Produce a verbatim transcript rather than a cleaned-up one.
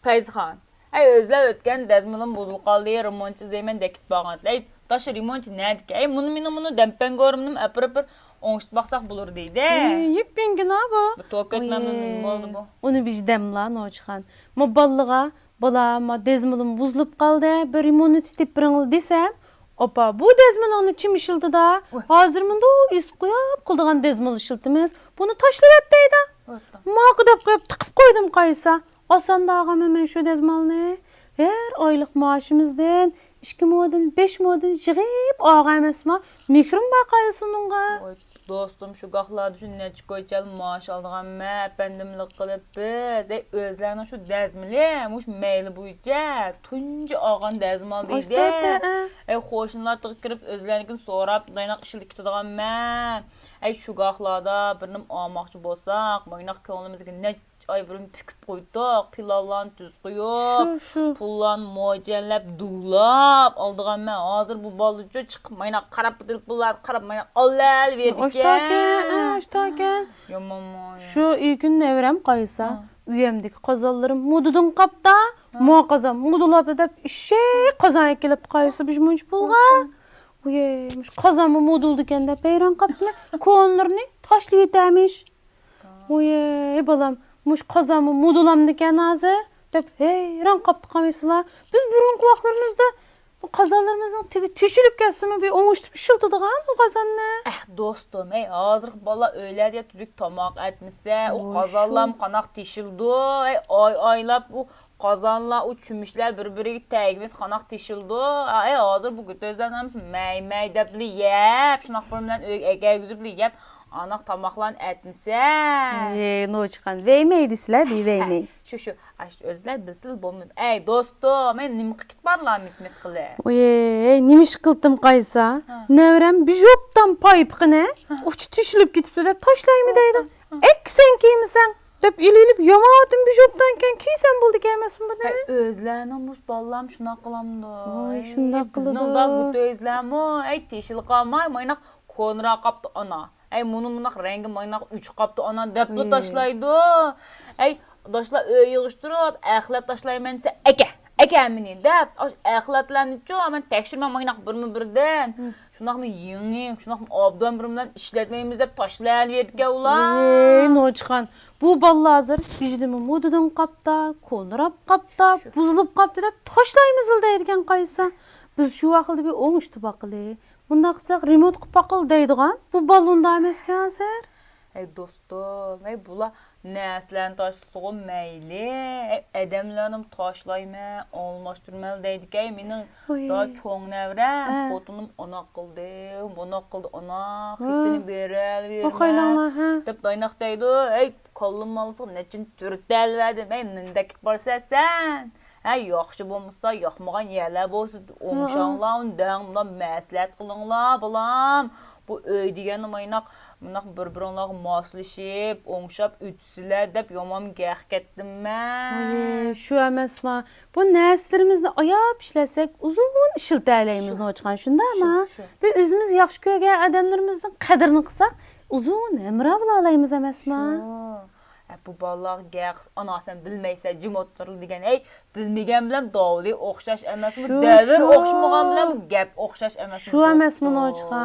پەيزىخان، ئەي، ئۆزلەر ئۆتكەن دەزمىلىم بۇزۇلۇپ قالدى، رېمونتچى ئىزدەيمەن دەپ كېتىپ بارغان. ئەي، داش رېمونتچى نەدىكى؟ ئەي، مۇنۇ مېنىڭ مۇنۇ دەمپەڭگورۇمنىمۇ ئەپىرىپ بىر ئوڭشىتىپ باقساق بولۇر دەيدۇ. ئەي، يىپيېڭىگىنا بۇ. بۇ توك ئۆتمەمنىمۇ نېمە بولدى بۇ؟ ئۇنى بىز دەملا نوچىخان. ما بالىغا، بالا، ما دەزمىلىم بۇزۇلۇپ قالدى، بىر رېمونت ئېتىپ بېرىڭلار دېسەم، ئاپا، بۇ دەزمىلىڭنى چىم ئىشلىتىدۇ. ھازىر مۇنداق ئېسىپ قويۇپ قىلىدىغان دەزمىل ئىشلىتىمىز. بۇنى تاشلىۋەت دەيدۇ. ماقۇ دەپ قويۇپ تىقىپ قويدۇم قايسا. ئاساندا ئاغىمەن مەن شۇ دەزمالنى. ھەر ئايلىق مائاشىمىزدىن ئىككى مودىن، بەش مودىن يىغىپ ئاغا ئەمەسما. مېھرىم بار قايسى ئۇنىڭغا. ۋاي، دوستۇم، شۇ گاھلاردا شۇ نەچچە كويچەل مائاش ئالىدىغانمەن، ئەپەندىملىك قىلىپ بىز. ئەي، ئۆزلەرنىڭ شۇ دەزمىلى، مۇشۇ مەيلى بويىچە تۇنجى ئالغان دەزمال دەيدۇ. ئەي، قوشنىلارغا كىرىپ ئۆزلەرنىڭكىنى سوراپ، مۇنداق ئىشلىتىپ كېتىدىغانمەن. ئەي، شۇ گاھلاردا بىر نېمە ئالماقچى بولساق، مۇنداق كۆڭلىمىزگە نەچچە ئاي بۇرۇن پۈكۈپ قويدۇق، پىلانلارنى تۈزۈپ قويۇپ، شۇ، شۇ. پۇللارنى مۆلچەرلەپ، دۇۋلاپ ئالىدىغانمەن. ھازىر بۇ بالىچۇ چىقىپ، ماينا قاراپ، تېلېفونلارنى قاراپ، ماينا ئالالىۋېرىدىكەن. ئاشتاكەن، ھە، ئاشتاكەن. يامان. شۇ ئىككى كۈن نەۋرەم قايسا، ئۈيەمدىكى قازانلىرىم مۇدىدىن قاپتا، ما قازان مۇدىلاپ دەپ ئىششەي قازان ئەكېلىپ قايسا بىر مۇنچە پۇلغا. ۋۇيەي، مۇشۇ قازانمۇ مۇدۇلدىكەن دەپ ھەيران قاپتىمەن. كونىلىرىنى تاشلىۋېتەرمىش. ۋۇيەي، بالام، مۇشۇ قازانمۇ مۇدۇلامدىكەن ھازىر دەپ ھەيران قاپتۇ قايسىلا. بىز بۇرۇنقى ۋاقىتلىرىمىزدا بۇ قازانلىرىمىزنىڭ تېگى تېشىلىپ كەتسىمۇ بىر ئوڭشىتىپ ئىشلىتىدىغان بۇ قازاننى. ئەھ، دوستۇم، ئەي، ھازىرقى بالىلار ئۆيلەردە تۈزۈك تاماق ئەتمىسە، ئۇ قازانلارمۇ قانداق تېشىلىدۇ؟ ئەي، ئاي ئايلاپ ئۇ قازانلار، ئۇ چۆمۈچلەر بىر-بىرىگە تەگمىسە قانداق تېشىلىدۇ؟ ئەي، ھازىر بۇ گۈتۈزلەرنى ھەممىسى مەي-مەي دەپلا يەپ، شۇنداق بىر بىلەن ئۆيگە ئەكەلگۈزۈپلا يەپ، ئانداق تاماقلارنى ئەتمىسە. ئەي، نوچىخان، ۋەيمەي دېسىلە، بىر ۋەيمەي. شۇ، شۇ، ئاشۇ ئۆزلەر بىلسىلا بولمىدى. ئەي، دوستۇم، ئەي، نېمە قىلىپ كېتىپ بارلا مىت-مىت قىلىپ؟ ۋۇيەي، نېمە ئىش قىلدىم قايسا؟ نەۋرەم بىر جوپتان پايپىقىنى ئۇچى تېشىلىپ كېتىپتۇ دەپ تاشلايمەن دەيدۇ. ئەككىسەن كىيمىسەڭ دەپ ئېلىۋېلىپ، ياماۋاتىم بىر جوپتانكەن كىيسەم بولىدىكەن ئەمەسمۇ بۇنى؟ ئەي، ئۆزلەرنىڭ مۇشۇ بالىلارمۇ شۇنداق قىلامدۇ؟ ۋاي، ئەي، شۇنداق قىلىدۇ. بىزنىڭ گۈتۈزلەرمۇ، ئەي، تېشىلىپ قالماي، مايناق كونىراپ قاپتۇ ئانا. ئەي، مۇنۇ مۇنداق رەڭگى مايناق ئۆچۈپ قاپتۇ ئانا دەپلا تاشلايدۇ. ئەي، داشلار ئۆي يىغىشتۇرۇپ، ئەخلەت تاشلايمەن دېسە، ئەكە، ئەكە مېنى دەپ، ئاشۇ ئەخلەتلەرنىچۇ مەن تەكشۈرمەن مايناق بىرمۇ بىردىن. شۇنداقمۇ يېڭى، شۇنداقمۇ ئوبدان بىر بىلەن ئىشلەتمەيمىز دەپ تاشلاۋېرىدىكەن ئۇلار. ئەي، نوچىخان، بۇ بالىلار ھازىر بىزنىمۇ مۇدىدىن قاپتا، كونىراپ قاپتا، بۇزۇلۇپ قاپتۇ دەپ تاشلايمىزلا دەيدىكەن قايسا. بىز شۇ ۋاقىتتا بىر ئوڭشىتىپ باقىلى. مۇنداق قىلساق رېمونت قىلىپ باقىلى دەيدىغان. بۇ بالىلار ئۇنداق ئەمەسكەن ھازىر. ئەي دوستۇم، ئەي بۇلار نەرسىلەرنى تاشلىسىغۇ مەيلى، ئەي ئادەملەرنىمۇ تاشلايمەن، ئالماشتۇرىمەن دەيدىكەن. مېنىڭ دا چوڭ نەۋرەم، خوتۇنۇم ئۇنداق قىلدى، بۇنداق قىلدى، ئۇنداق خېتىنى بېرەلىۋېرىمەن دەپ دايناق دەيدۇ. ئەي كاللىمالىسىغا نەچچىنى تۈرتەلىۋەردىم. ئەي نېمە دەپ كېتىپ بارىسەن سەن؟ ھە، ياخشى بولمىسا، ياقمىغان يەرلەر بولسا، ئوڭشاڭلار، ئۇنى دەڭ، مۇنداق مەسلىھەت قىلىڭلار، بالام. بۇ ئۆي دېگەن مايناق، مۇنداق بىر-بىرىڭلارغا ماسلىشىپ، ئوڭشاپ ئۆتسىلە دەپ يامان گەق كەتتىم مەن. ۋاي، شۇ ئەمەسما. بۇ نەرسىلىرىمىزنى ئاياپ ئىشلەتسەك، ئۇزۇن ئىشلىتەلەيمىز نوچىخان، شۇنداقما؟ شۇ، شۇ. بىز ئۆزىمىز ياخشى كۆرگەن ئادەملىرىمىزنىڭ قەدرىنى قىلساق، ئۇزۇن ھەمراھ بولالايمىز ئەمەسما؟ شۇ. ئە، بۇ بالىلارغا گەق، ئانا، سەن بىلمەيسەن، جىم ئولتۇرغىلى دېگەن. ئەي، بىلمىگەن بىلەن داۋلى ئوخشاش ئەمەسمۇ؟ شۇ، دەۋر شۇ. ئوخشىمىغان بىلەن گەپ ئوخشاش ئەمەسمۇ؟ شۇ ئەمەسمۇ دوستۇم؟ نوچىخان.